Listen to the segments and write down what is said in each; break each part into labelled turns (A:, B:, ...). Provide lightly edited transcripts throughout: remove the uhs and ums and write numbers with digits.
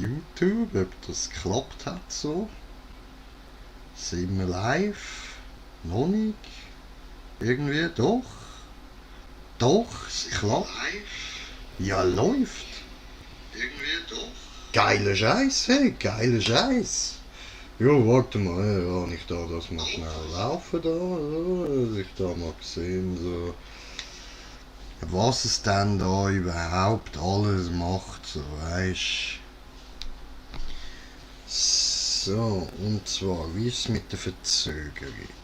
A: YouTube, ob das geklappt hat so. Sind wir live? Noch nicht? Irgendwie doch? Doch, es klappt. Ja, läuft. Irgendwie doch. Geiler Scheiß, hey, geiler Scheiß. Ja, warte mal, ja, ich da das mal schnell laufen da, dass ich da mal gesehen, so, was es denn da überhaupt alles macht, so weisst. So, und zwar, wie ist es mit der Verzögerung?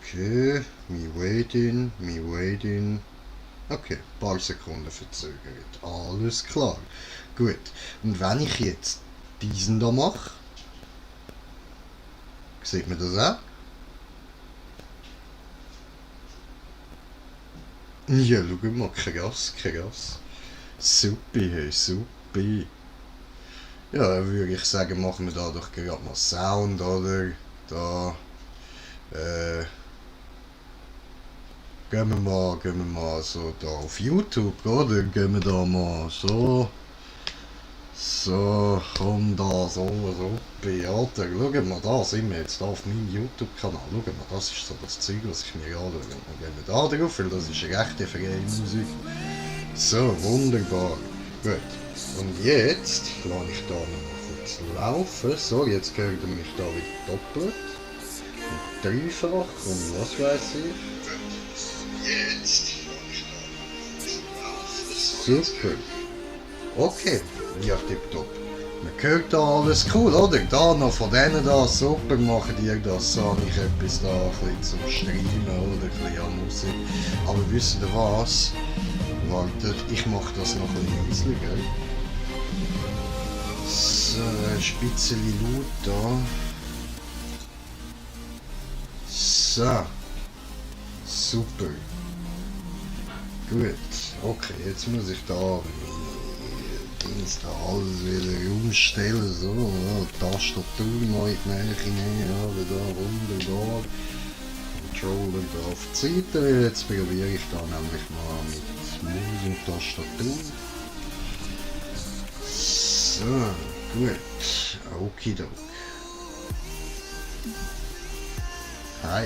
A: Okay, me waiting. Okay, ein paar Sekunden verzögert. Alles klar. Gut, und wenn ich jetzt diesen da mache, sieht man das auch? Ja, schau mal, krass. Supi, hey, supi. Ja, dann würde ich sagen, machen wir da doch gerade mal Sound, oder? Da, gehen wir mal so da auf YouTube, oder? Gehen wir da mal so. So, komm da, so, Alter, schau mal, da sind wir jetzt da auf meinem YouTube-Kanal. Schau mal, das ist so das Zeug, was ich mir anschaue. Dann gehen wir da drauf, weil das ist rechte freie Musik. So, wunderbar. Gut. Und jetzt lasse ich da noch mal kurz laufen. So, jetzt hört ihr mich da wieder doppelt. Und dreifach und was weiß ich. Jetzt lasse ich da noch laufen. Super. Okay. Ja, tipptopp. Man hört da alles cool, oder? Da noch von denen da, super, machen die das, so habe ich etwas da ein bisschen zum Streamen oder ein bisschen an Musik. Aber wisst ihr was? Wartet, ich mache das noch ein bisschen leislicher. So, ein bisschen laut da. So. Super. Gut. Okay, jetzt muss ich da da alles wieder umstellen, so, ja, Tastatur neu in die Nähe nehmen, ja, da wunderbar. Controller da auf die Seite, jetzt probiere ich da nämlich mal mit Maus und Tastatur. So, gut, okidok. Hi.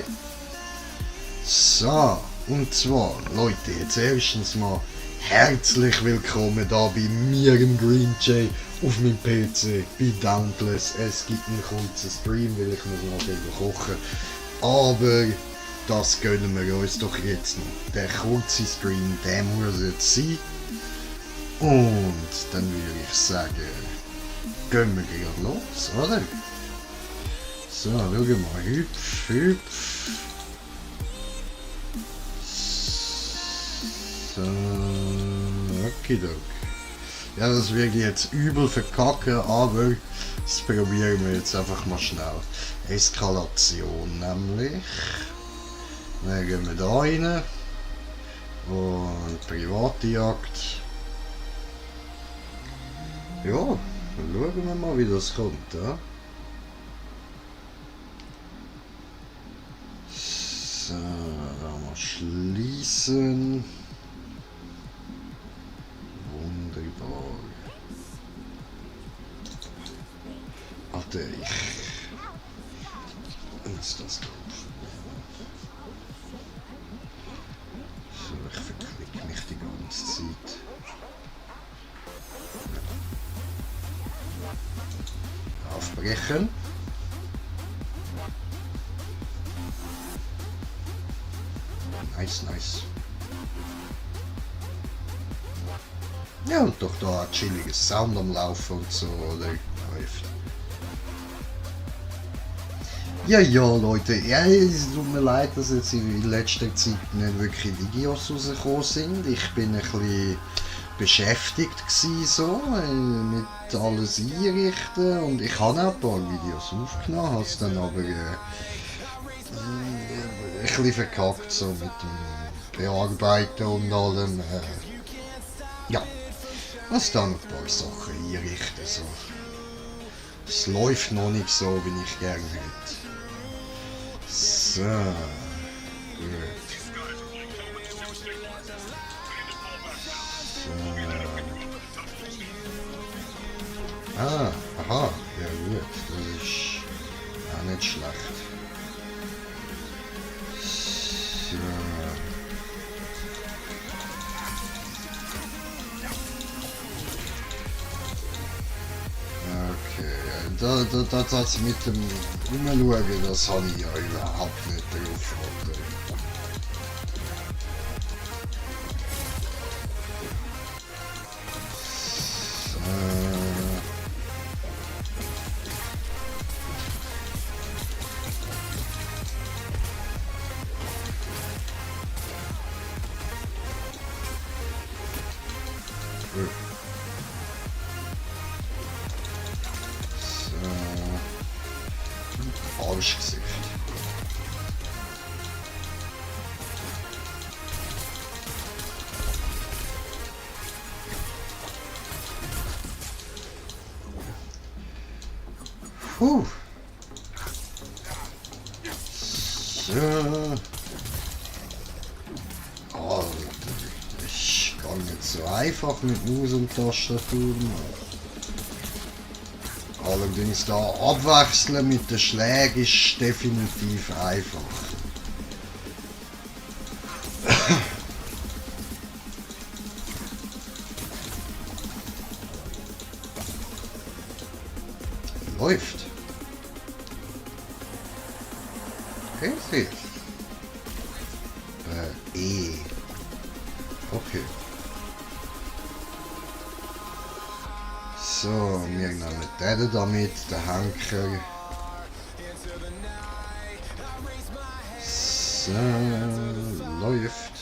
A: So, und zwar, Leute, jetzt erstens mal herzlich willkommen da bei mir im Green Jay auf meinem PC, bei Dauntless. Es gibt einen kurzen Stream, weil ich muss noch eben kochen. Aber das gönnen wir uns doch jetzt noch. Der kurze Stream, der muss jetzt sein. Und dann würde ich sagen, gehen wir gleich los, oder? So, schau mal, hüpf. So, okidok. Ja, das wird jetzt übel verkacken, aber das probieren wir jetzt einfach mal schnell. Eskalation nämlich. Dann gehen wir da rein. Und private Jagd. Ja, dann schauen wir mal, wie das kommt. Ja? So, da mal schließen. Wunderbar. Alter, ich muss das drauf. So, ich verklick mich die ganze Zeit. Aufbrechen. Nice. Ja, und doch da ein chilliges Sound am Laufen und so, oder? Läuft. Ja, Leute, ja, es tut mir leid, dass jetzt in letzter Zeit nicht wirklich Videos rausgekommen sind. Ich bin ein bisschen beschäftigt gewesen, so, mit alles einrichten, und ich habe auch ein paar Videos aufgenommen, habe es dann aber ein bisschen verkackt, so mit dem Bearbeiten und allem. Ja, muss dann ein paar Sachen einrichten, so. Es läuft noch nicht so, wie ich gerne hätte. So, gut. So. Ah, aha, ja gut, das ist auch nicht schlecht. So. Okay, das mit dem Umschauen, das habe ich ja überhaupt nicht drauf. Falsch gesagt. Puh. So. Oh, das ist gar nicht so einfach mit Maus und Tastatur. Allerdings da abwechseln mit den Schlägen ist definitiv einfach. Läuft. Okay. E. Okay. So, wir nehmen den damit, den Henker. So, läuft.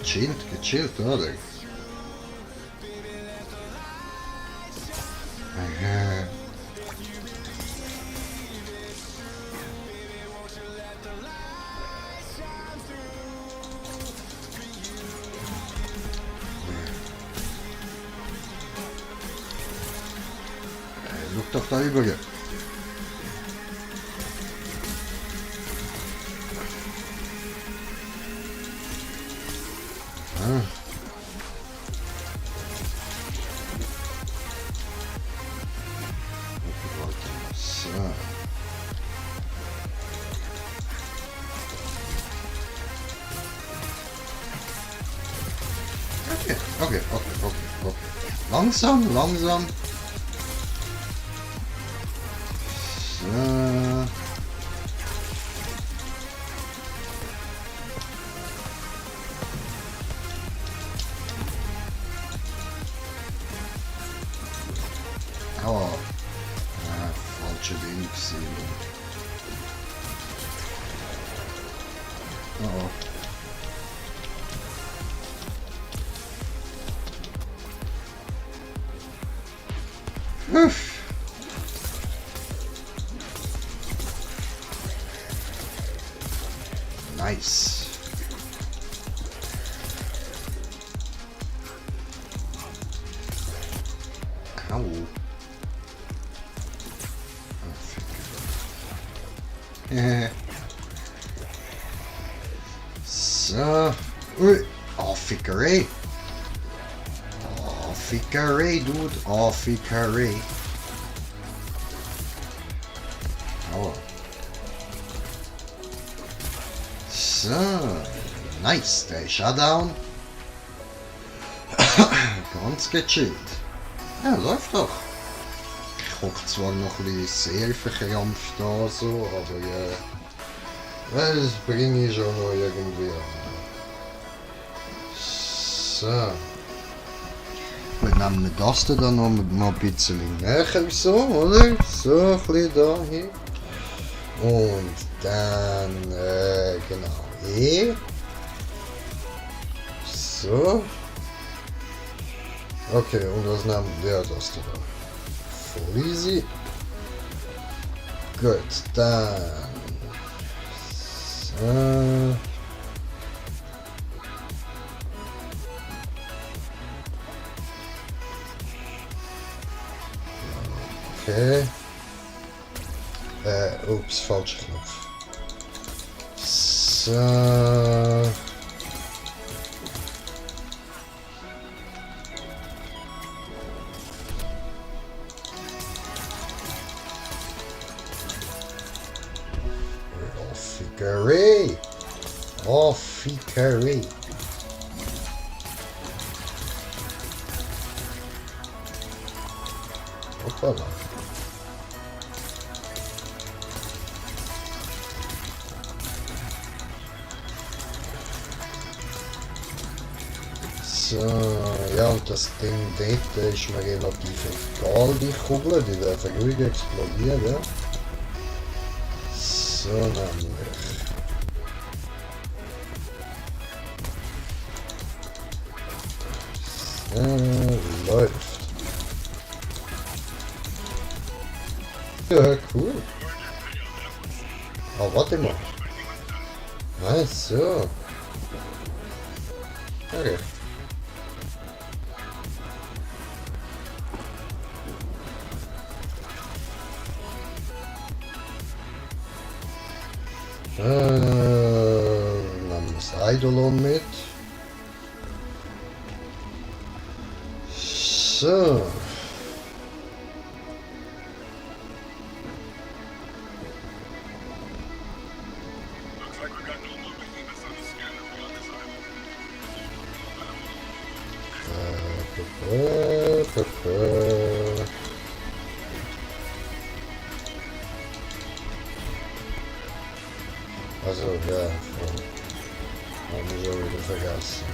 A: Gechillt, oder? Aha. Schau doch da rüber. Ah. So. Okay. Langsam. So. Aua. Falsche Ding gesehen. Oh. Nice. Au. So. Ui. Oh, Fickerei. Oh, Fickerei, dude. Oh, Fickerei. Aua. So. Nice. Der ist auch down. Ganz gechillt. Ja, läuft doch. Ich hoffe zwar noch ein bisschen sehr verkrampft da so, aber das bringe ich schon noch irgendwie an. So. Wir nehmen das dann noch ein bisschen näher so, oder? So ein bisschen da hier. Und dann, genau, E. So. Okay, und was nehmen wir das da? Voll easy. Gut, dann. So. Okay. Ups, falscher Knopf. So. Fickerei! Oh, Fickerei! Hoppala! So, ja, und das Ding dort ist mir relativ egal, die Kugel, die werden ruhig explodieren. So, nämlich. So, läuft. Ja, cool. Ah, warte mal. Ach so. Okay. Nehmen wir das Eidolon mit. So. Also, ja, haben wir schon wieder vergessen.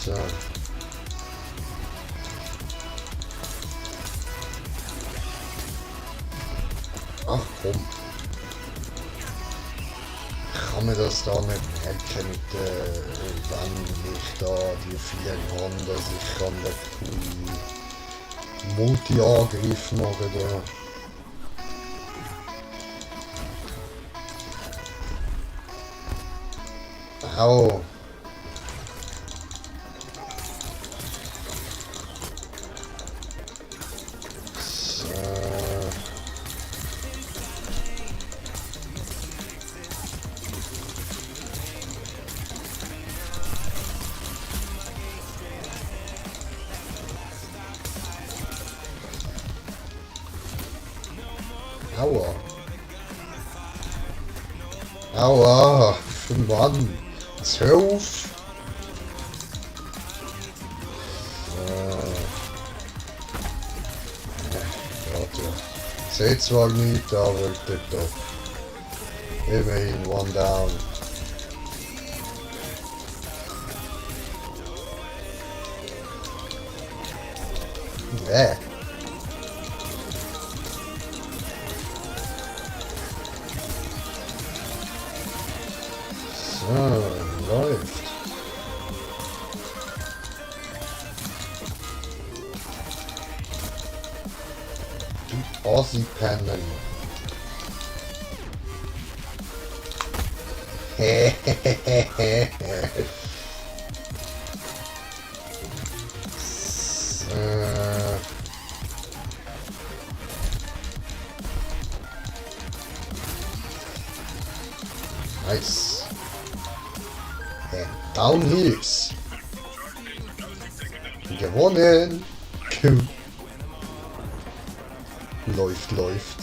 A: So. Ach komm. Kann man das da nicht merken mit wenn ich da die 4 habe, dass ich kann den Multi-Angriff machen da. Au. Aua. Aua. Mann. 12. Warte. Seht zwar nicht, aber doch. Immerhin one down. Yeah. So, läuft. Du Ossi-Panel. Nice. And down he is. Gewonnen. Cool. Läuft.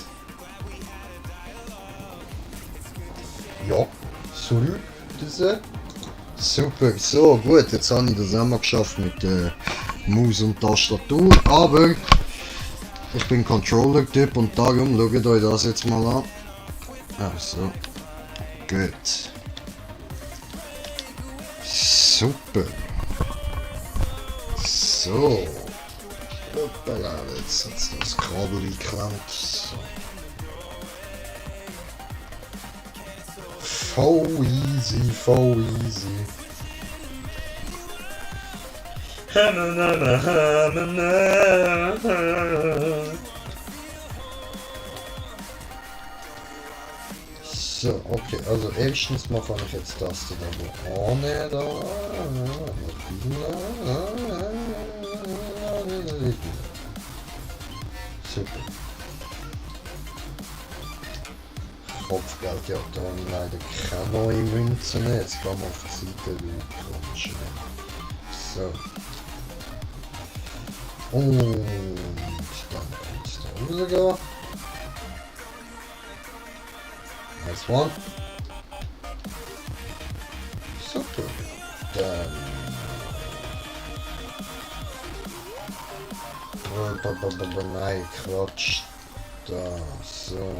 A: Ja, soll das? Super, so gut, jetzt habe ich das auch mal geschafft mit Maus und Tastatur, aber ich bin Controller-Typ und darum schaut euch das jetzt mal an. Also, gut. Super. So. Hoppala, jetzt hat das Kabel geklemmt. So. Voll easy. So, okay, also erstens mal kann ich jetzt das da ohne da. Super. Kopfgeld, ja, da habe ich leider keine neue Münzen. Jetzt gehen wir auf die Seite rutschen. So. Und dann kann es da rausgehen. Nice one. Super. Dann... Nein, Quatsch. Da, so.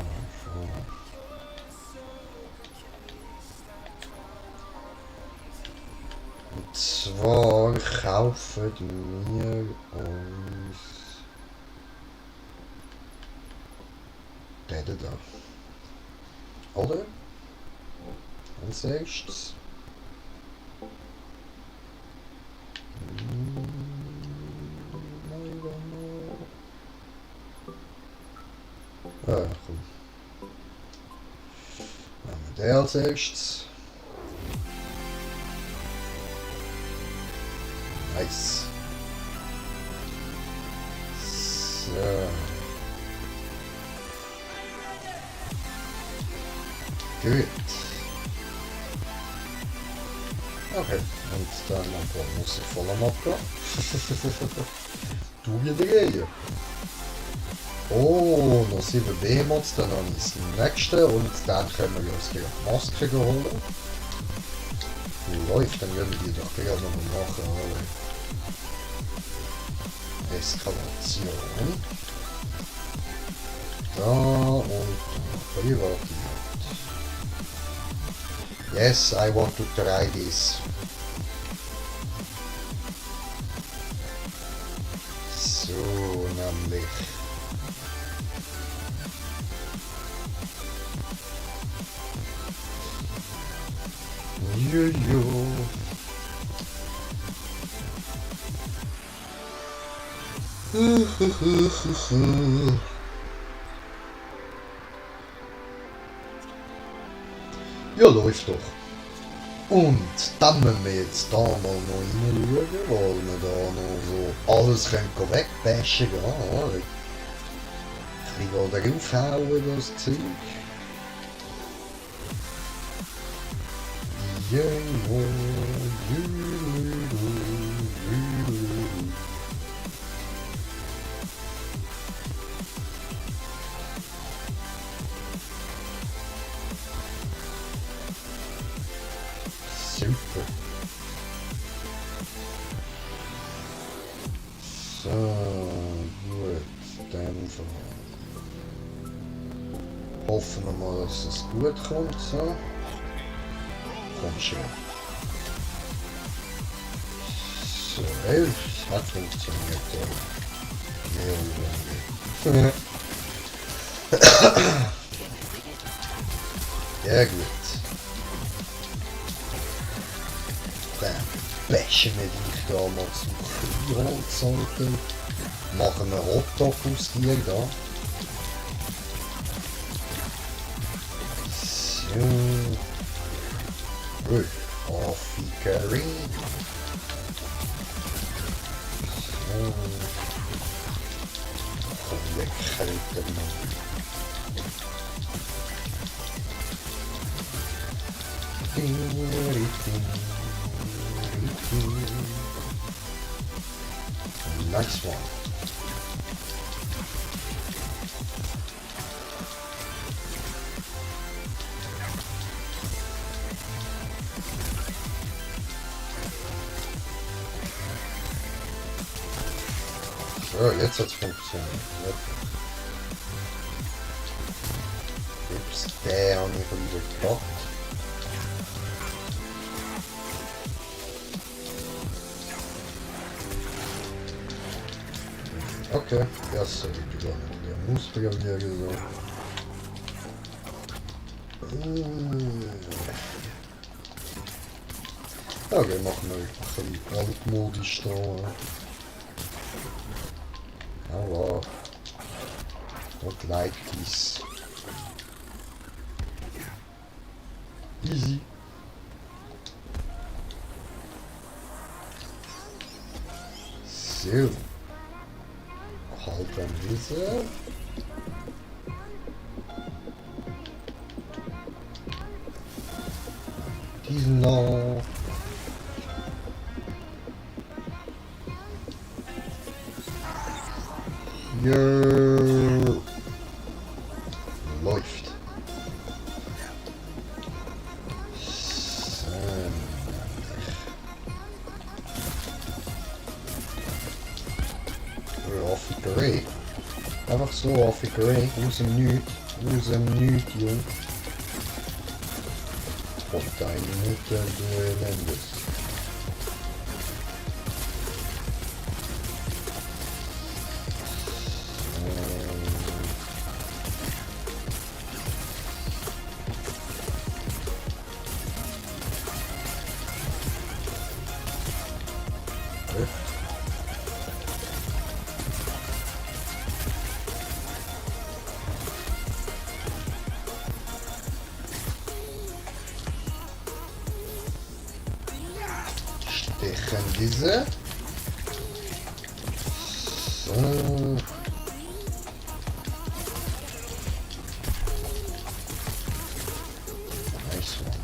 A: Und zwar kaufen wir uns den da. Oder? Als erstes. Ja, komm. Nehmen wir den als erstes. Nice. So. Gut. Okay, und dann muss ich voller Mappe. Du wieder gehen. Oh, noch 7 B-Mods, dann habe ich das nächste und dann können wir uns gleich die Maske holen. Läuft, dann werden wir die doch gleich noch machen. Eskalation. Da und Privatjagd. Yes, I want to try this. So, nämlich. Jojo. Ja, läuft doch. Und dann müssen wir jetzt da mal noch reinschauen, weil wir da noch so alles können wegbashen gehen. Ein bisschen draufhauen, das Zeug. Super. So, gut, dann hoffen wir mal, dass es gut kommt. So. Komm schon. So, es hat funktioniert. Mehr oder weniger. Ja gut. Dann bashen wir dich da mal zum Kleinholz. Machen wir Hotdog aus dir da. So. Affikeri. So. Komm, der Kälter noch. Nice one. So, jetzt hat's funktioniert. Ups, der habe ich wieder geklappt. Okay, das habe ich gar nicht. Der Muster wieder so. Okay, machen wir ein bisschen altmodisch da. Aber dort like dies. Easy. So. Halt dann diese. Gisela. Ja. Läuft. Affikeré. Einfach so Affikeré. Aus dem Nichts. Aus dem Nichts, Jung. Und deine Mutter, du Mendes. Stechen diese. So. Nice one.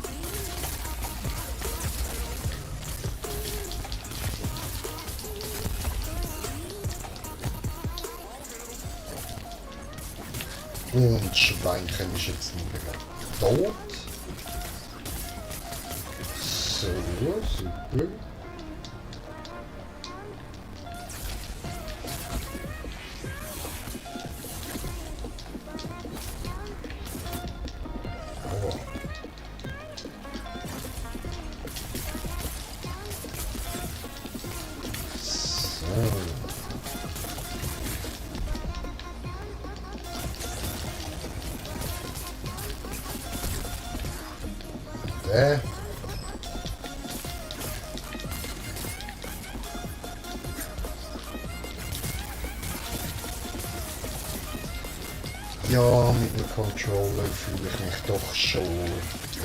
A: Und Schweinchen ist jetzt nicht mehr tot. So, super. Der. Ja, mit dem Controller fühle ich mich doch schon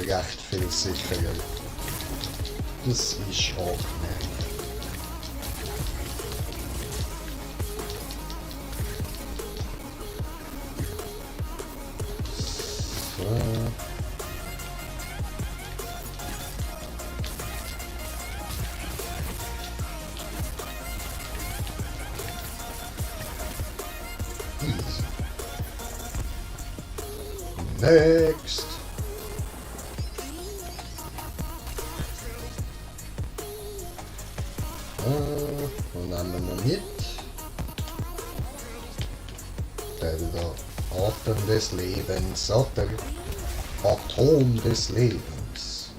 A: recht viel sicherer. Das ist angenehm. So. Easy. Next. Und nehmen wir mit. Der Atem des Lebens, oder Atom des Lebens.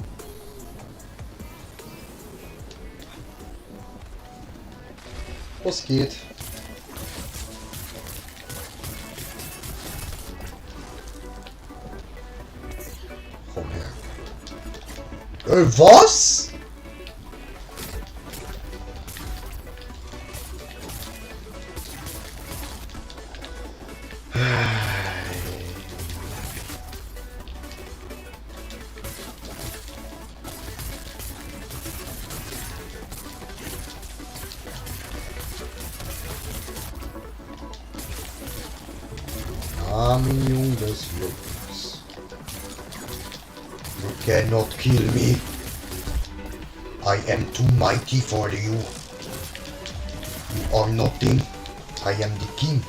A: Was geht? Komm her. Was? Arming des Lebens. You cannot kill me. I am too mighty for you. You are nothing. I am the king.